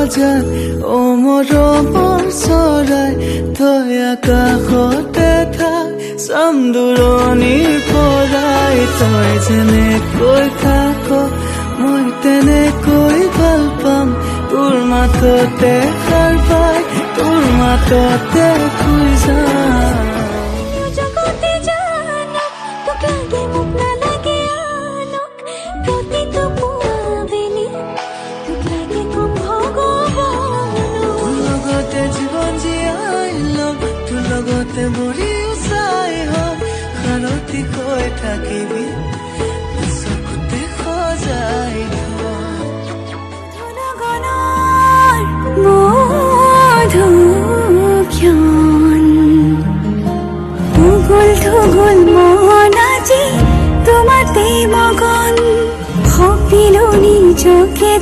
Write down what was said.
সজাই। অ মৰমৰ চৰাই, তই আকাশতে থাক, চাম দূৰণিৰ পৰাই। তই যেনেকৈ থাক, মই তেনেকৈ ভাল পাম। তোৰ মাততে সাৰ পাই, তোৰ মাততে শুই যাম। জগতে জানক, তোক লাগে, মোক নালাগে আনক। প্ৰতিটো পুৱা বেলি তোক লাগে কম ভগৱানক। তোৰ লগতে জীৱন জীয়াই ল'ম, তোৰ লগতে মৰিও ছাই হ'ম। সাৰথি হৈ থাকিবি, চকুতে সজাই থম। লগনৰ মধুক্ষণ, উগুল থুগুল মন আজি তোমাতে মগন। সপিলো নিজকে।